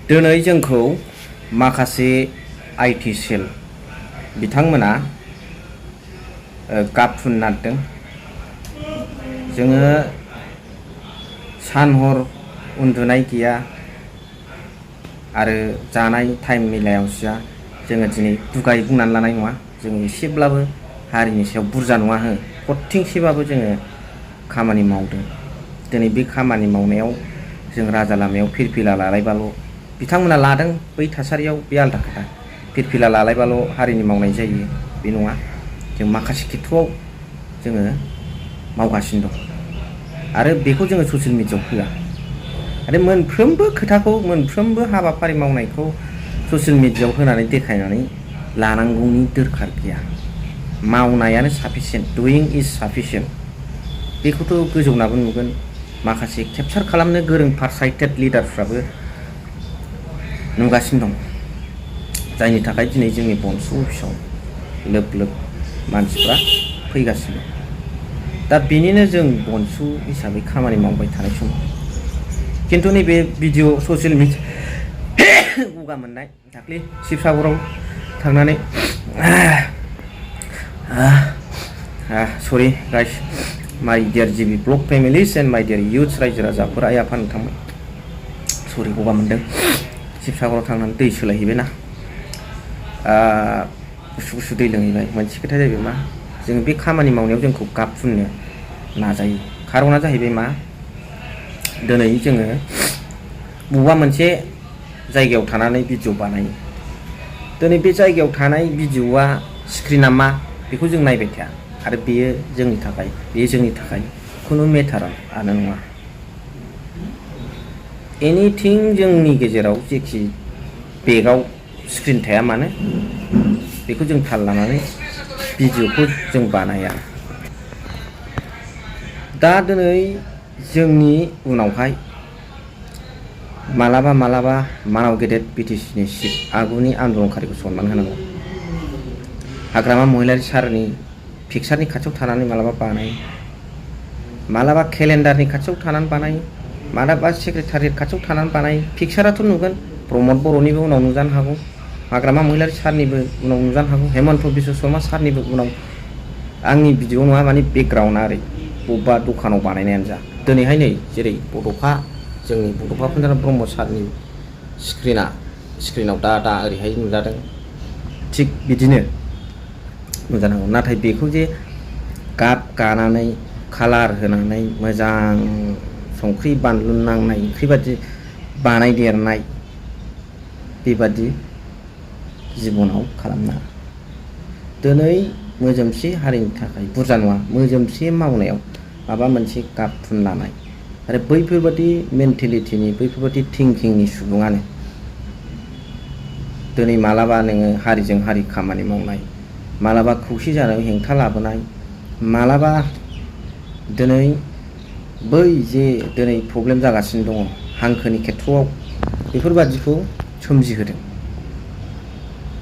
दिनै जोंखौ माखासे आईटी सेल बिथांमोना गाब फुननो नागिरदों। जोङो सान हर उन्दुनाय गैया आरो जानाय टाइम मिलायावसिया जोङो दिनै दुगायै बुंनानै लानाय नङा। जों एसेब्लाबो हारिनि सायाव बुरजा नङा हो खरथिंसेबाबो जोङो खामानि मावदों। दिनै बे खामानि मावनायाव जों राजा लामायाव फिरफिला लालायबाल' बिथांमोना लादों बै थासारियाव बे आलदा खोथा। फिरफिला लालायबाल' हारिनि मावनाय जायो बे नङा। जों माखासे खेथ्रआव जोङो मावगासिनो दं आरो बेखौ जोङो ससियेल मिडियायाव होआ। आरो मोनफ्रोमबो खोथाखौ मोनफ्रोमबो हाबाफारि मावनायखौ ससियेल मिडियायाव होनानै देखायनानै लानांगौनि दरखार गैया। मावनायानो साफिसियेन्ट, डुइं इज साफिसियेन्ट। बेखौथ' गोजौनाबो नुगोन। माखासे केपचार खालामनो गोरों फारसाइटेड लिडारफ्राबो नुगासिनो दं। जायनि थाखाय दिनै जोंनि बनसु अफिसाव लोब लोब मानसिफ्रा फैगासिनो दं। दा बेनिनो जों बनसु हिसाबै खामानि मावबाय थानाय समाव खिन्थु नैबे भिडिअ ससियेल मिडिया गगा मोननाय दाख्लै शिबसागराव थांनानै सरि गाइस, माय डियार जिबि ब्लग फेमिलिस एन्ड माय डियार इयुथ्स रायजो राजाफोर, आइ आफा नोंथांमोन, सरि गगा मोनदों। शिबसागराव थांनानै दै सोलायहैबायना, गुसु गुसु दै लोंहैबाय। मोनसे खोथाया जाहैबाय मा, जों बे खामानि मावनायाव जोंखौ गाब फुननो नाजायो। खारना जाहैबाय मा, दिनै जोङो बबेबा मोनसे जायगायाव थानानै भिडिअ बानायो। दिनै बे जायगायाव थानाय भिडिअआ स्क्रिना मा बेखौ जों नायबाय थाया आरो बेयो जोंनि थाखाय खुनु मेटारानो नङा। एनिथिं जोंनि गेजेराव जेखि बेगाव स्क्रिन थाया मानो बेखौ जों थाल लानानै भिडिअखौ जों बानाया। दा दिनै जोंनि उनावहाय मालाबा मानाव गेदेर बिटिसिनि चिफ आगुनि आन्दलनकारिखौ सनमान होनांगौ। हाग्रामा महिलारि सारनि पिकचारनि खाथियाव थानानै मालाबा बानायो, मालाबा केलेन्डारनि खाथियाव थानानै बानायो, मालाबा सेक्रेटारियेट खाथियाव थानानै बानायो। पिकचाराथ' नुगोन, प्रमद बर'निबो उनाव नुजानो हागौ, हाग्रामा महिलारि सारनिबो उनाव नुजानो हागौ, हेमन्त बिश्व शर्मा सारनिबो उनाव। आंनि भिडिअ नङा माने बेकग्राउन्डआ ओरै बबेबा दखानाव बानायनायानो जा। दिनैहाय नै जेरै जोंनि बड'फा फुंजाना ब्रह्म सारनि स्क्रिनाव दा ओरैहाय नुजादों, थिग बिदिनो नुजानांगौ। नाथाय बेखौ जे गाब गानानै कालार होनानै मोजां संख्रि बानलु नांनाय ओंख्रि बादि बानायदेरनाय बेबादि जिबनाव खालामनाङा। दिनै मोजोमसे हारिनि थाखाय बुरजा नङा, मोजोमसे मावनायाव माबा मोनसे गाब फुनलानाय आरो बैफोरबादि मेन्टेलिटिनि बैफोरबादि थिंकिंनि सुबुङानो दिनै मालाबा नोङो हारिजों हारि खामानि मावनाय, मालाबा खौसे जानायाव हेंथा लाबोनाय, मालाबा दिनै बै जे दिनै प्रब्लेम जागासिनो दङ हांखोनि खेथ्रआव बेफोरबादिखौ सोमजिहोदों।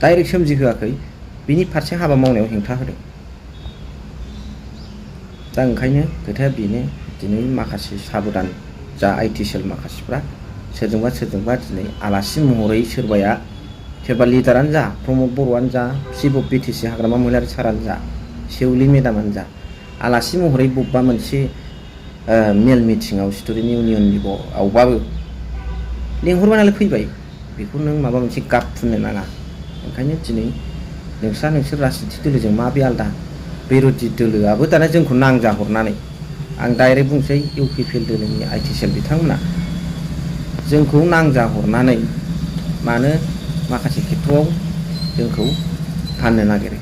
डाइरेक्ट सोमजिहोआखै, बिनि फारसे हाबा मावनायाव हेंथा होदों। दा ओंखायनो खोथाया बेनो, दिनै माखासे साबधान जा आईटी सेल माखासेफ्रा सोरजोंबा दिनै आलासि महरै सोरबा लिडारानो जा, प्रमद बर'आनो जा, चिफ अफ बिटिसि हाग्रामा महिलारि सारानो जा, सेउलि मेदामानो जा, आलासि महरै बबेबा मोनसे मेल मिटिङाव स्टुडेन्ट इउनियननि आवबाबो लेंहरबाय नालाय फैबाय। बेखौ नों माबा मोनसे गाब फुननो नाङा। ओंखायनो दिनै नोंसोर राजनिथि दोलोजों मा बे आलदा, बिर'धि दोलोआबो दाना जोंखौ नांजाहरनानै, आं डाइरेक्ट बुंसै इउपिपिएल दोलोनि आईटी सेल बिथांमोना जोंखौ नांजाहरनानै मानो माखासे खेथ्रआव जोंखौ फाननो नागिरो,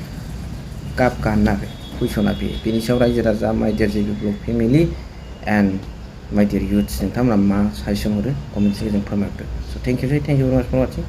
गाब गानो नागिरो। कुइसना बेनि सायाव रायजो राजा, माय डियार जिबि ब्लग फेमिलि एन्ड माय डियार इयुथ्स, नोंथांमोना मा साजेसन हरो कमेन्ट सेक्सनाव फोरमायहरदो। स' थेंक इउ भेरि माच फर वाचिं।